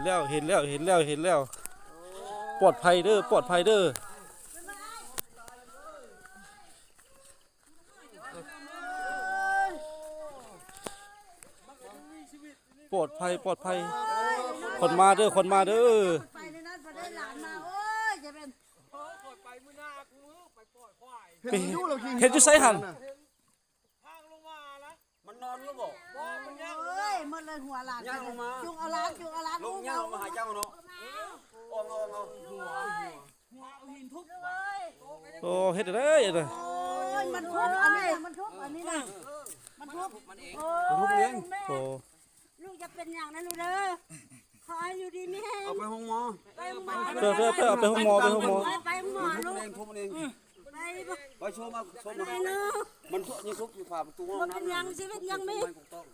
ແລ້ວ ເຫັນແລ້ວ ເຫັນແລ້ວ ເຫັນແລ້ວ. ປອດໄພເດີ ປອດໄພເດີ. ປອດໄພ ປອດໄພ. ຄົນມາເດີ ຄົນມາເດີ. ໄປໃນນັ້ນ ບໍ່ໄດ້ຫຼານມາ. ໂອ້ຍ ຈະເປັນ ເຫັນຢູ່ໃສຫັ້ນ? ມັນນອນຢູ່ບໍ່? ໂອ້ຍ ໝົດເລີຍຫົວຫຼານ. ຍ່າງລົງມາ. ຈຸງເອົາຫຼານ ຈຸງເອົາຫຼານ. ລົງ ຍ່າງລົງມາຫາເຈົ້າເນາະ. ອອກ ອອກ ອອກ. ໂອ້ ເຮັດໄດ້ເນາະ. ໂອ້ຍ ມັນທຸບອັນນີ້ນະ ມັນທຸບອັນນີ້ນະ ມັນທຸບ. ໂອ້ຍ ມັນທຸບເອງ. ໂອ້ ລູກຢ່າເປັນຫຍັງນະລູກເດີ ຂໍໃຫ້ຢູ່ດີມີແຮງ. ເອົາໄປໂຮງໝໍ. ໄປໂຮງໝໍ ເອີ ເອີ ເອີ ເອົາໄປໂຮງໝໍ ໄປໂຮງໝໍ ໄປໂຮງໝໍລູກ. ໄປ ໄປໂຊມາ ໂຊມາ. ມັນຍັງທຸບຢູ່ຝາປະຕູຫ້ອງນ້ຳ. ເປັນຫຍັງ ຊີວິດຍັງມີ.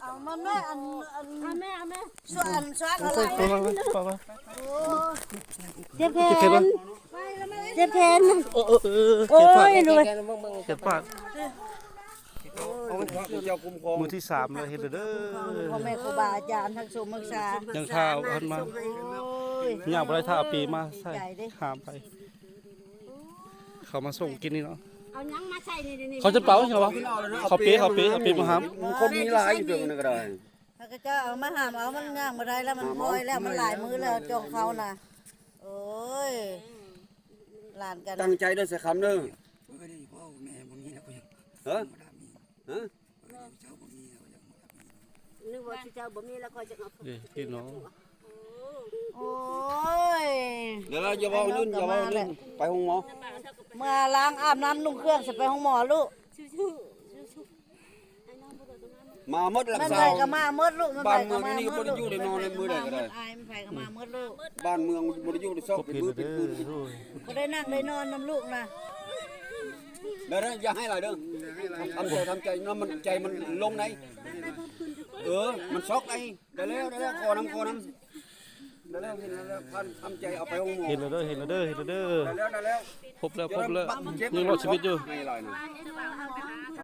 ເອົາມາແມ່ ອັນ ອັນ ເອົາແມ່ ເອົາແມ່. ສ່ວນ ສ່ວນ ເອົາໄປ ເຈັບແຂນ ເຈັບແຂນ. ໂອ້ຍ ໂອ້ຍ ເຈັບປາກ ເຈັບປາກ. ມື້ທີສາມແລ້ວ ເຮັດແລ້ວເດີ. ພໍ່ແມ່ຄູບາອາຈານທັງສົມຮັກສາ ຍັງຖ້າເອົາອັນມາ. ໂອ້ຍ ຍ່າງບໍ່ໄດ້ ຖ້າເອົາເປມາໃສ່ ຫາມໄປ. ເຂົາມາສົ່ງກິນນີ້ເນາະ. ເອົາຫຍັງມາໃສ່ນີ້ ນີ້ ເຂົາຈະເປົາຫຍັງວະ? ເຂົາເປ ເຂົາເປ ເອົາເປມາຫາມ. ຄົນມີຫຼາຍຢູ່ເທິງນັ້ນກໍໄດ້. ເຂົາເຈົ້າເອົາມາຫາມເອົາ ມັນຍ່າງບໍ່ໄດ້ແລ້ວ ມັນພອຍແລ້ວ ມັນຫຼາຍມື້ແລ້ວ ຈອງເຂົານະ. ໂອ້ຍ ຫຼານກັນ ຕັ້ງໃຈເດີ ໃສ່ຄຳເດີ. ຮະ? ຮະ? ນຶກວ່າເຈົ້າບໍ່ມີແລ້ວ ຂ້ອຍຈະເອົາ. ເອີ ພີ່ນ້ອງ. ໂອ້ຍ ດຽວລະ ຢ່າເວົ້າເລື່ອງ ຢ່າເວົ້າເລື່ອງ ໄປໂຮງໝໍ. ເມື່ອລ້າງອາບນ້ຳນຸ່ງເຄື່ອງ ຊິໄປໂຮງໝໍລູກ. ມາໝົດລັກສາວ ມັນໄປກໍມາໝົດລູກ. ບ້ານເມືອງຢູ່ນີ້ກໍບໍ່ໄດ້ຢູ່ໄດ້ນອນໃນມື້ໃດກໍໄດ້. ມັນໄປກໍມາໝົດລູກ. ບ້ານເມືອງບໍ່ໄດ້ຢູ່ໄດ້ຊອກເປັນມື້ເປັນຄືນ. ບໍ່ໄດ້ນັ່ງໄດ້ນອນນຳລູກນະ. ໄດ້ໆ ຢ່າໃຫ້ຫຼາຍເດີ. ທຳໃຈ ທຳໃຈນຳ ມັນ ໃຈມັນລົງໃດ. ເອີ ມັນຊອກໃດ. ໄດ້ແລ້ວ ໄດ້ແລ້ວ ຂໍນຳ ຂໍນຳ. ໄດ້ແລ້ວ ເຫັນແລ້ວ ທຳໃຈເອົາໄປໂຮງໝໍ. ເຫັນແລ້ວເດີ ເຫັນແລ້ວເດີ ເຫັນແລ້ວເດີ. ໄດ້ແລ້ວ ໄດ້ແລ້ວ. ພົບແລ້ວ ພົບແລ້ວ. ຍັງລອດຊີວິດຢູ່. ໃຫ້ຫຼາຍນະ.